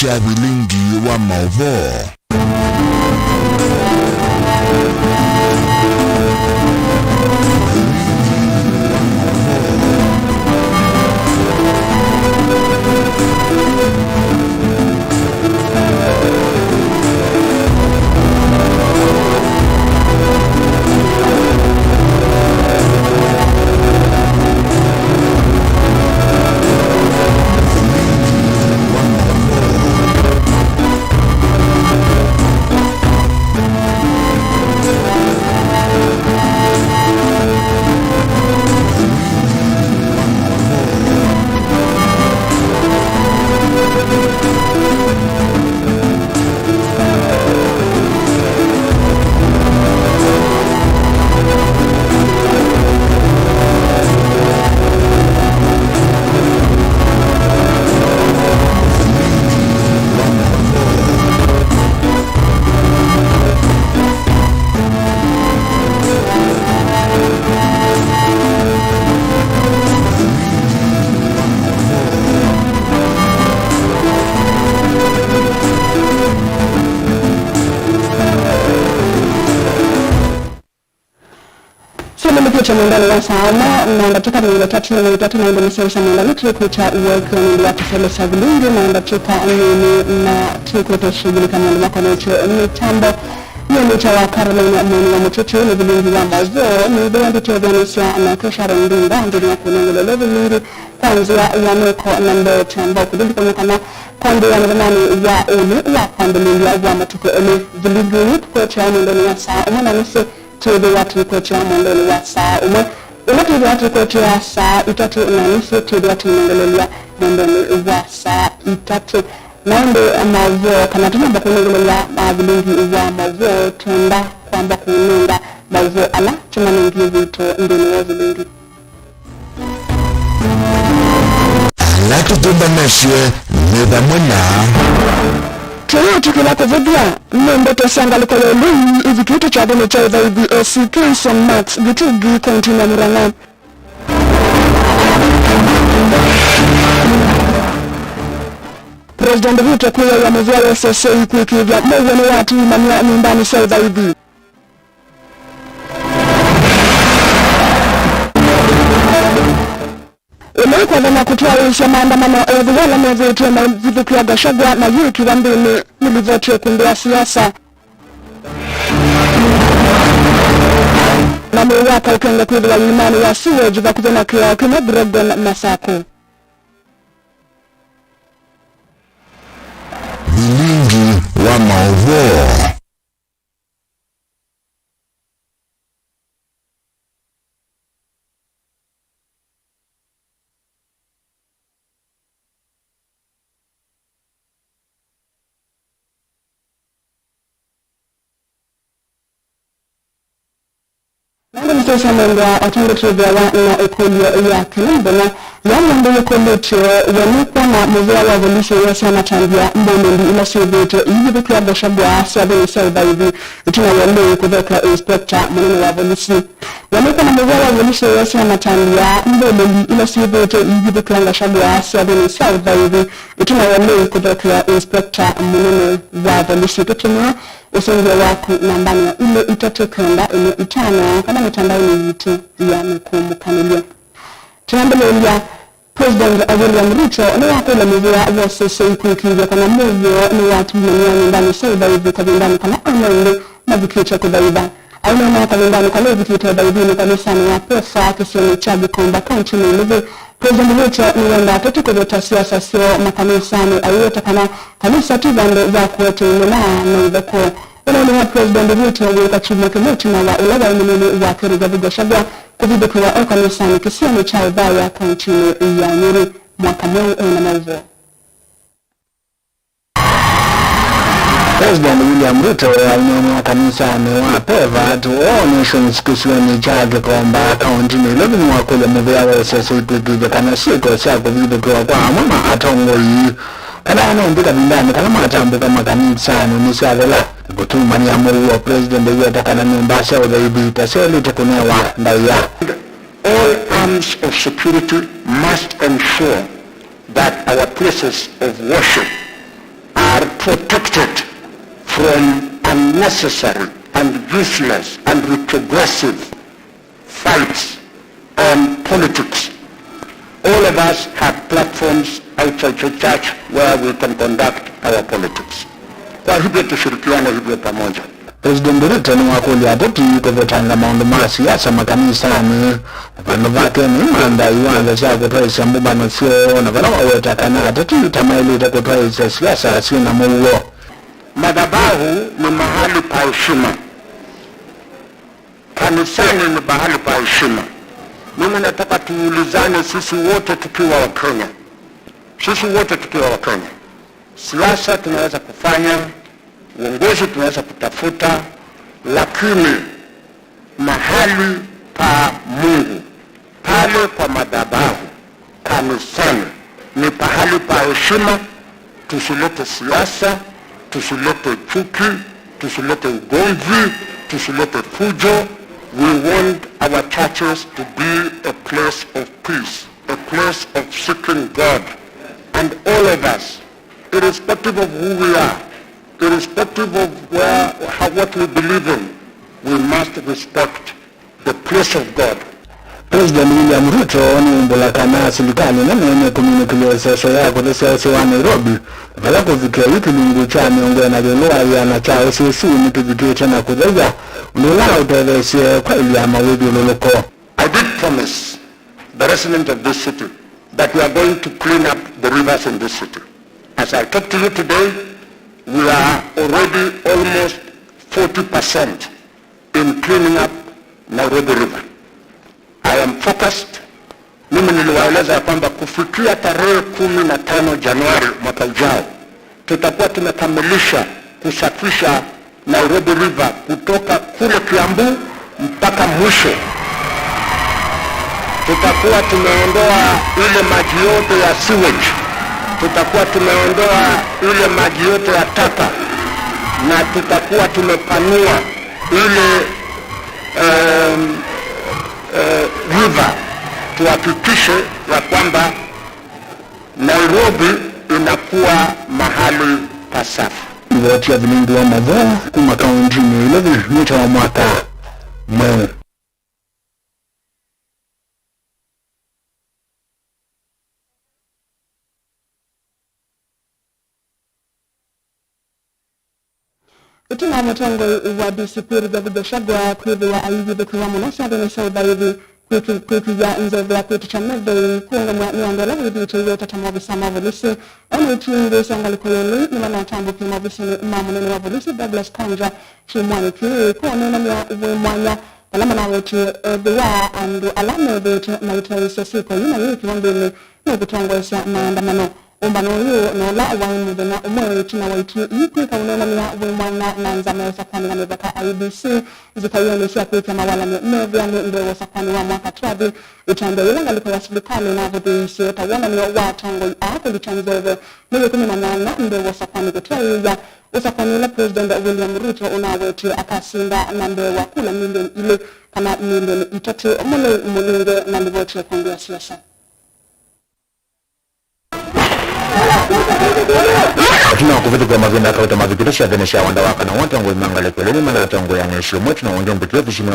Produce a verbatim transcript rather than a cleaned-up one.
kya vilingi wa maũvoo. Syĩlĩlĩkĩte mwendonĩ wa saa ũmwe na ndatĩka mĩongo ĩtatũ na itatũ, na ĩndĩ nĩsyaĩsa mwendonĩ twĩkwĩta ũekeo nũndũ wa kĩsele kya vilingi na ndatĩka nini, na twĩkwĩta ũsũvĩlĩka maũndũ makonetye mĩtambo. Nĩnĩtawa Caroline Mwene wa Mũtũtũ, nĩ vilingi wa maũvoo nĩthĩwa ndĩtetheanĩsya nake Sharon Ndinga nthĩnĩ wa kũnengelelwa vilingi kwa nzĩa ya meko na mbee. Tamba kũlilikany'a kana kwambĩĩa mũthenyanĩ wa ũnĩ wa kwambĩlĩlya wa matukũ elĩ, vilingi ũyũ tũkwetea mwendonĩ wa saa ũmwe na nusu, twĩthĩwa tũikwetea mwendonĩ wa saa ũmwe. Ĩla twĩthĩwa tũikwetea saa itatũ na nusu, twĩthĩwa tũinengelelya mwendonĩ wa saa itatũ. Na ĩndĩ maũvoo, kana tũnamba kũnengelelya vilingi wa maũvoo, twenda kwamba kũnenga maũvoo ala tũmanengie witũ nthĩnĩ wa vilingi. Ala tũtũmbanasye me vamwe na. Tũyĩtĩkĩla kũvũthw'a nĩ ndeto sya ngalĩko ya ĩlĩ ii ivikĩte kyathĩnĩ kya ũthaithi A C K Son Max Gĩtungi, kauntinĩ ya Murang'a. President Ruto kwĩaĩa mũvĩa wa S S A kwĩkĩĩthya mũuo nĩwatiimany'a nyũmbanĩ sya ũthaithi. Ĩla ĩkwathana kũtwaĩĩsya maandamano, ethĩwa ala methĩĩtwe maivithũkĩa Gachagua mayĩĩkĩwa nthĩnĩ nĩ livoti ya ĩkundi ya siasa. Na mwĩĩ wa Kaukenge kwĩthĩwa ĩimanĩ ya sewage vakuvĩ na kĩao kĩmwe Bredon, Masako. Vilingi wa maũvoo. Na ĩndĩ mũsyaĩĩsya mwendwa, o tondũ twĩthĩawa na ĩkũlyo ya kĩla mũthenya, ya mũndũ yĩkũlĩtye, we nũkwona mũvĩa wa volisi ũyosya matambya mbũlũli ila syĩthĩĩtwe iivithũkĩa Gachagua syathĩnĩ sya ũthaithi ĩtina wa ũlei kũthokea inspector mũnene wa volisi? We nũkwona mũvĩa wa volisi ũyosya matambya mbũlũli ila syĩthĩĩtwe iivithũkĩa Gachagua syathĩnĩ sya ũthaithi ĩtina wa ũlei kũthokea inspector mũnene wa volisi? Tũtũmĩe ũsũngĩo waku nambanĩ ya ilĩ itatũ kenda ĩmwe itano kana mĩtandaonĩ yitũ ya mĩkũmũkanĩlyo. Twambĩlĩlya, President William Ruto nĩwakũlya mũvĩa wa S S A kwĩkĩĩthya kana mũuo nĩwatiimany'a nyũmbanĩ sya ũthaithi kavindanĩ kala ana ĩndĩ mavikĩte kũthaitha. Aineenea kavindanĩ kala evikĩte ũthaithinĩ kanisanĩ wa Pefa kĩsionĩ kya Gikomba, kauntinĩ ya Nairobi, President Ruto nĩwendaa ateti kũveta siasa syoo makanisanĩ, aiweta kana kanisa ti vandũ va kũete imena na itheko. Ũneeni wa President Ruto wĩũka kyumwa kĩmwe ĩtina wa ũla waĩ mũnini wake Rigathi Gachagua kũvithũkĩwa e kanisanĩ kĩsionĩ kya Othaya, kauntinĩ ya Nyeri. Mwaka mweũ ena maũvoo. President William Ruto aineenea kanisanĩ wa Pefa at All Nations kĩsionĩ kya Gikomba, kauntinĩ ya Nairobi, nĩwakũlya mũvĩa wa S S A kwĩkĩĩthya kana syĩtwa sya kũvithũkĩwa kwa amwe ma atongoi kana ana ĩndĩ kavindanĩ kala matambũka makanisanĩ nĩsyathela. Kũtumany'a mũuo, President aiweta kana nyũmba sya ũthaithi ta syaĩlĩte kũnewa ndaĩa. All arms of security must ensure that our places of worship are protected from unnecessary and useless and retrogressive fights on politics. All of us have platforms outside the church where we can conduct our politics. Kwa hivyo tushirikiane hivyo pamoja. President Ruto nĩwakũlya ateti kũvetanga maũndũ ma siasa makanisanĩ, na vandũ vake nĩmantha iwanza sya kũtwaĩsya mbũmbano syoo, na vala waweta kana ateti ta maĩlĩte kũtwaĩsya siasa syĩ na mũuo. Madhabahu ni mahali pa heshima. Kanisani ni pahali pa heshima. Mimi nataka tuulizane sisi wote tukiwa Wakenya. Sisi wote tukiwa Wakenya. Siasa tunaweza kufanya, uongozi tunaweza kutafuta, lakini mahali pa Mungu, pale kwa madhabahu, kanisani, ni pahali pa heshima. Tusilete siasa, tusilete chuki, tusilete ugomvi, tusilete fujo. We want our churches to be a place of peace, a place of seeking God. And all of us, irrespective of who we are, irrespective of where, how, what we believe in, we must respect the place of God. President William Ruto nĩwumbũla kana silikalĩ nene nĩkũminũkĩlya ĩseso ya kũthesya ũsĩ wa Nairobi, vala kũvikĩa yu kĩlungu kya mĩongo ĩna ĩũlũ wa ĩana kya ũsĩ ũsu nĩkĩvikĩte na kũthew'a, ũndũ ũla ũtetheesye kwaĩlya mawĩthyũlũlũko. I did promise the residents of this city that we are going to clean up the rivers in this city. As I talk to you today, we are already almost forty percent in cleaning up Nairobi River. I am focused. Mimi niliwaeleza ya kwamba kufikia tarehe kumi na tano Januari mwaka ujao, tutakuwa tumekamilisha kusafisha Nairobi River kutoka kule Kiambu mpaka mwisho. Tutakuwa tumeondoa ile maji yote ya sewage. Tutakuwa tumeondoa ile maji yote ya taka. Na tutakuwa tumepanua ile, em, eh, river. Tuhakikishe ya kwamba Nairobi inakuwa mahali pasafi. Ripoti ya Vilingi wa Mavo kuma kaunti ya Nairobi, nĩtawa Mwaka Mweu. Ĩtina wa mũtongoi wa D C P Rigathi Gachagua kwĩthĩwa ayĩyĩthũkĩwa mũno syathĩnĩ sya ũthaithi, kwĩkĩ-, kwĩkĩĩa nzeve ya kwĩtĩkya methei kũũngamw'a nĩ andũ ala wĩthĩĩtwe iweta ta maovisa ma volisi. Ene itingĩ sya ngalĩko ya ĩũlũ nĩmanatambũkie maovisinĩ ma mũnene wa volisi Douglas Kanja kyumwanĩ kĩĩ kũneenany'a ũvũĩ mwanya vala manawetie ethĩwa andũ ala methĩĩtwe maitaĩĩsya syĩko ii na yĩ kĩvandĩnĩ nĩ kũtongoesya maandamano. Ũmbano ũyũ no ũla waĩ mũthenya ũmwe ĩtina wa itwi ii kwĩka ũneenany'a wĩ mwanya na nzama ya ũsakũani wa mĩvaka I E B C nzikaĩonĩ sya kwĩkya mawalany'o methĩanĩ mbee wa ũsakũani wa mwaka twathi. Ĩtambya yĩla ngalĩko ya silikalĩ navũthĩĩisye ta wonany'o wa atongoi aa kũlika nzeve nĩ ĩkũmi na nyanya mbee wa ũsakũani kũtwaĩĩa ũsakũani ũla President William Ruto ũnawetie akasinda na mbee wa kula milioni ilĩ kana milioni itatũ. Mũlei Mũlinge na livoti ya ĩkũngĩ ya siasa. Ĩtina wa kũvĩtũkĩa mavinda kauta mavikĩte syathĩnĩ sya wanda wa kana wa atongoi ma ngalĩko ĩla nĩmanatongoeanĩsye ũmwe ĩtina wa ũngĩ mbĩtĩe ovisinĩ wa